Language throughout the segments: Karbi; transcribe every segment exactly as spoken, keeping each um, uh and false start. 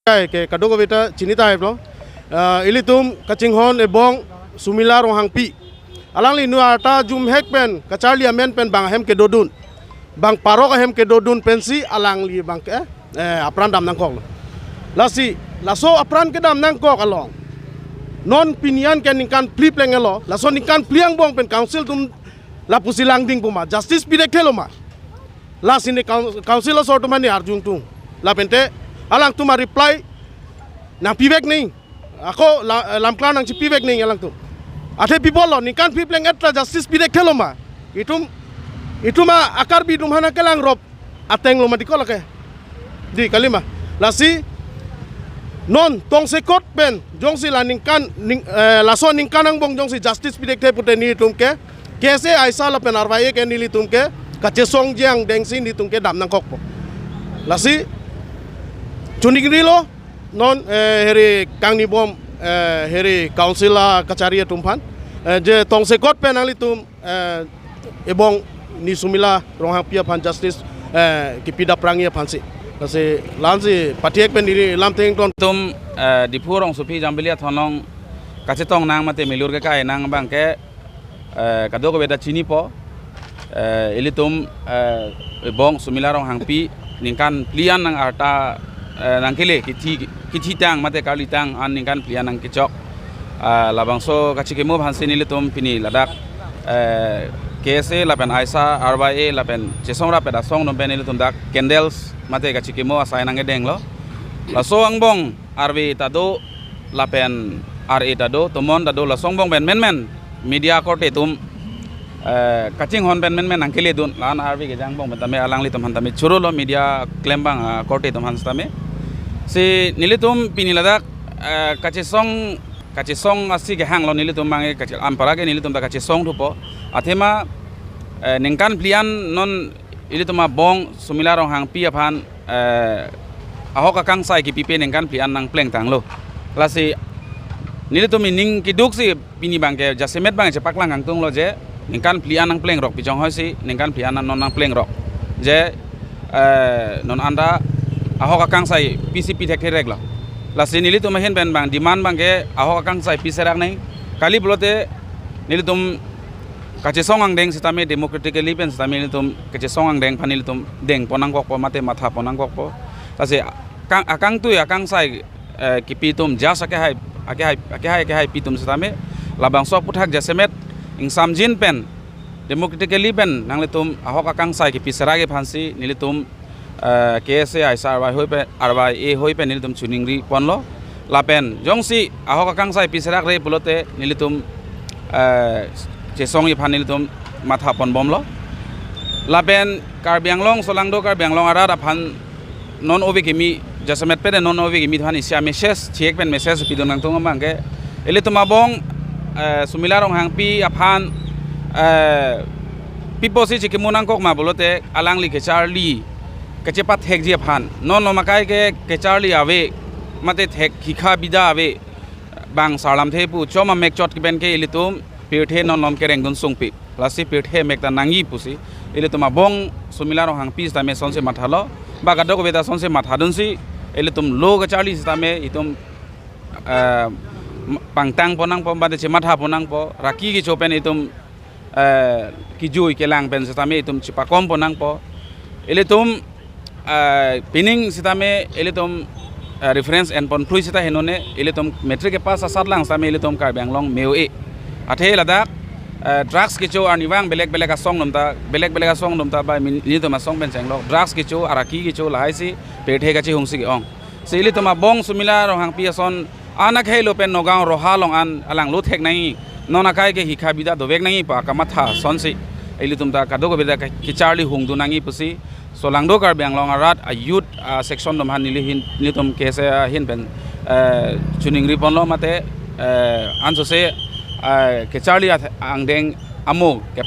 Kai ke kadokave ta chini tahai lo. Ah, ilitum kachinghon ebong Sumila Ronghangpi. Alangli nu arta jumhek pen, kacharli amen pen bang ahem kedodun. Bang parok ahem kedodun pensi alangli bang ke, eh, apran dam nangkok lo. Lasi, laso apran kedam nangkok along. Non pini an ke ningkan phli pleng lo. Laso ningkan phli angbong pen council atum lapusi langding pu ma. Justice pidekthe lo ma. Lasi ne coun-, council asor atum ani arjung tung. Lapente, alangtum a-reply nangpivek nangji. Ako la, lamklar nangchipivek nangji alangtum. Athe pi apotlo, ningkan phli pleng-et ta justice pidekthe lo ma. Itum, itum a-Karbi atum aphan kelangrop ateng lo ma dei ko lake. Dei kali ma. Lasi non tongsekot pen jongsi la ningkan ning, eh, laso ningkan angbong jongsi justice pidekthe pute nelitum ke K S A aisa lapen R Y A ke nelitum ke kachesongji angdengsi nelitum ke dam nangkokpo. Lasi chuningrilo non, eh, heri kangnibom, eh, heri council akachari atum aphan, eh, je tongsekot pen nanglitum, eh, ebong ni Sumila Ronghangpi aphan justice, eh, kipidap prangji aphansi. Lasi la-ansi pathek pen neli lam thengton. Tum, eh, Diphu rongsopi Jambili athon along kachetong nang mate milur kekai nang abang ke, eh, kadokave ta chinipo. Eh, ilitum, eh, ebong Sumila Ronghangpi ningkan phli an nang arta, eh, nangkele kithi, kithitang mate karlitang an ningkan phli an nangkechok. Ah, labangso kachikimo aphansi nelitum pini ladak, eh, K S A lapen aisa R Y A lapen chesong rapet asong atum pen nelitum dak candles mate kachikimo asai nangkedenglo. Laso angbong arve ta do lapen R A ta do, tomon ta do, laso angbong pen menmen media akorte atum, eh, kachinghon pen menmen nangkeledun, la-an arve kejang angbong pen tame alanglitum aphan tame chorolo media klembang, ah, akorte atum aphan tame. Si nelitum pini ladak, eh, kachesong, kachesong asi kehanglo nelitum abang ke kache-, ampara ke nelitum ta kachesong thupo. Athema, eh, ningkan phli an non ilitum abong Sumila Ronghangpi aphan, eh, ahok akangsai kipipe ningkan phli an nangplengtanglo. Lasi nelitum ining keduksi pini abang ke jasemet abang chepaklang kangtunglo je ningkan phli an nangplengrok pi jong hoisi ningkan phli an non nangplengrok. Je, eh, non anta ahok akangsai pisi pithekthe reklo. Lasi nelitum ahin pen abang demand abang ke ahok akangsai piserak nangji. Kali pulote nelitum kachesong angdeng sitame democratically pen sitame nelitum kachesong angdeng aphan nelitum dengpon nangkokpo mate mathapon nangkokpo. Lasi akang, akangtui akangsai, eh, kipi atum just akehai, akehai, akehai, akehai pi atum sitame labangso aphuthak jasemet ingsamjin pen democratically pen nanglitum ahok akangsai kipiserakji aphansi nelitum, eh, K S A aisa R Y A ahoi pen, R Y A ahoi pen nelitum choningriponlo. Lapen jongsi ahok akangsai piserakre pulote nelitum, eh, chesongji aphan nelitum mathaponbomlo. Lapen Karbi Anglong, solangdo Karbi Anglong arat aphan non ove kimi, jasemet pen non ove kimi aphan isi a-message, chek pen message pidun nangtung abang ke. Ilitum abong, eh, Sumila Ronghangpi aphan, eh, pi apotsi chikimo nangkok ma pulote alangli kacharli kachepathekji aphan. Non lo makai ke kacharli ave, mate thek hikha bida ave. Bang sarlamthe pu chom amek chot kipen ke ilitum pirthe non lom kerengdun sungpi. Lasi pirthe mek ta nangji pusi ilitum abong Sumila Ronghangpi sitame sonsi mathalo. Ba kadokave ta sonsi mathadunsi ilitum lo kacharli sitame itum, eh, pangtangpon nangpo, bade chemathapon nangpo, raki kecho pen itum, eh, kijui kelang pen sitame itum chepakompon nangpo. Ilitum, eh, pining sitame ilitum, eh, reference enpon phrui sita henone, ilitum matric kepass asatlang sitame ilitum Karbi Anglong me-o-e. Athe ladak, eh, drugs kecho arnivang belek belek asong atum ta, belek belek asong atum ta ba min-, nelitum asong pen chenglo. Drugs kecho, araki kecho lahaisi pirthe kachehungsi ke-ong. Si ilitum abong Sumila Ronghangpi ason anak helo pen Nagaon Roha along an alang lo thek nangji. Non akai ke hikha bida dovek nangji pu akamatha asonsi ilitum ta kadokave ta kacharli hungdun nangji pusi solangdo Karbi Anglong arat a-youth, ah, section atum aphan neli ahin, nelitum K S A ahin pen, eh, choningriponlo mate, eh, ansose, eh, kacharli at-, angdeng amo ke,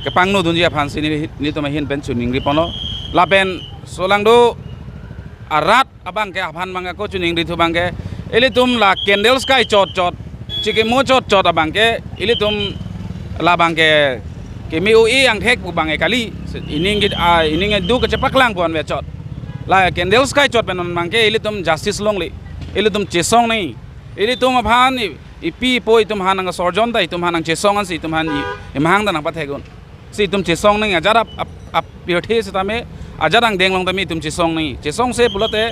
kepangnodunji aphansi neli, nelitum ahin pen choningriponlo. Lapen solangdo arat abang ke aphan abang ke ako choningrithu abang ke ilitum la candles kai chot chot, chikimo chot chot abang ke ilitum labang ke keme-o-e angthek pu abang ke kali. Ining ke, ah, ining kedo kachepaklangpon ave chot. La candles kaichot pen non abangke ilitum justice longle. Ilitum chesong nangji. Ilitum aphan i-, ipi ipo itum aphan nangsorjon ta itum aphan nangchesong ansi itum aphan i-, imahang ta nangpathek-un. Si itum chesong nangji ajat ap, ap, apirthe sitame ajat angdeng along tame itum chesong nangji. Chesongse pulote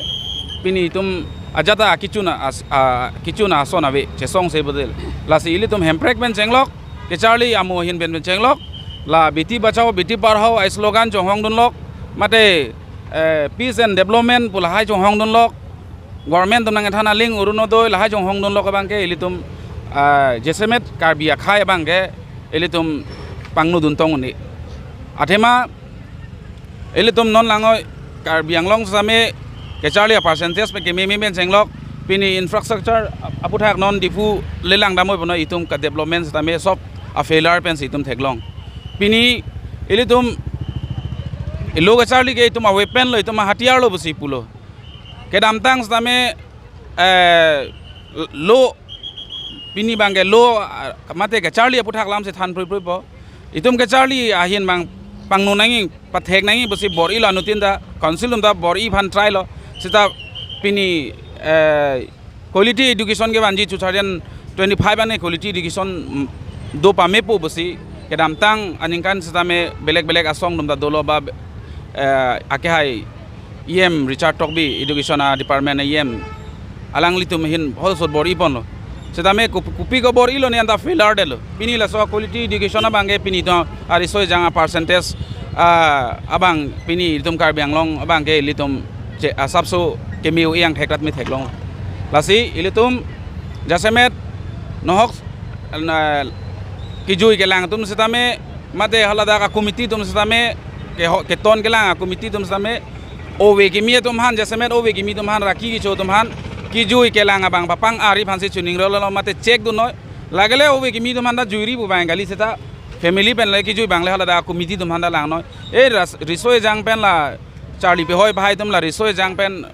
pini itum ajat ta kechun a-, as-, a, kechun ason ave chesongse pulote. Lasi ilitum hemprek pen chenglok, kacharli amo ahin pen pen chenglok, la Beti Bachao Beti Padhao a-slogan chonghongdunlok, mate, eh, peace and development pu lahai chonghongdunlok, government atum nangkethan aling Orunodoi lahai chonghongdunlok abangke ilitum, ah, jasemet Karbi akhei abangke ilitum pangnodun tong un-e. Athema ilitum non langnon Karbi Anglong sitame kacharli a-percentage pen kememe pen chenglok, pini infrastructure ap-, aphuthak non Diphu lelang damnoi punon itum ka-development sitame sob a-failure pensi itum theklong. Pini ilitum ilo kacharli ke itum a-weapon lo, itum a-hatiyar lo pusi pulo. Kedamtang sitame, eh, lo, pini abangke lo, ah, mate kacharli aphuthak alamsi than pruipruipo. Itum kacharli ahin abang pangno nangji, pathek nangji pusi bor-ilo anuttin ta, council atum ta bor-i aphan try lo. Seta pini, eh, quality education kevanji two thousand twenty-five ane quality education, mm, do pamepo pusi kedamtang aningkan sitame belek belek asong atum ta dolo ba, eh, akehai E M Richard Tokbi, education a-department E M, alanglitum ahin hosot bor-iponlo. Sitame kopi, kopi ko bor-ilo ne anta failure detlo. Pini laso quality education abangke pini to ariso ejang a-percentage, ah, abang pini itum Karbi Anglong abangke ilitum che, asapso keme-o-e angthek rat me theklong. Lasi ilitum jasemet nohok, na, kejui kelang atum sitame, mate haladak a-committee atum sitame, keho-, keton kelang a-committee atum sitame, ove kimi atum aphan, jasemet ove kimi atum aphan, raki kecho atum aphan kejui kelang abang papang-ari aphansi choningrilo, mate check dunnoi. Lagile ove kimi atum aphan ta juiri pu abang kali, seta family pen le kejui abang le haladak a-committee atum aphan ta langnoi. E ras-, riso ejang pen la charli pehoi pahai atum la riso ejang pen,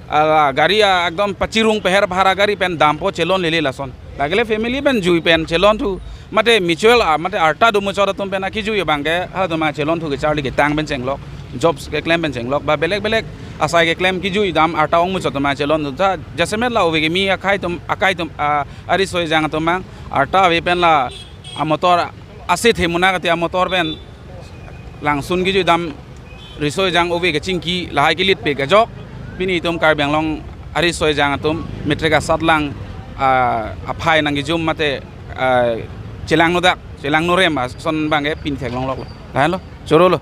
ah, gari a, ekdom pachirung peher bhara gari pen dampo, chelonlele lason. Lagile family pen jui pen chelonthu, mate mutual a, mate arta do muchot atum pen akejui abangke halatum a chelonthu, kacharli ketang pen chenglok, jobs keklem pen chenglok, ba belek belek asai keklem kejui dam arta ong muchot atum a chelonthu. Ta jasemet la ove kimi akhei atum, akhei atum, ah, ariso ejang atum abang arta ave pen la a-motor ase themuna kati a-motor pen langsun kejui dam, riso ejang ove kechingki lahai kelitpik ajok pini itum Karbi Anglong ariso ejang atum matric asatlang, ah, aphai nangkejum mate, ah, chelangnodak, chelangnorem ason abangke pini theklongloklo. Lahenlo, chorolo.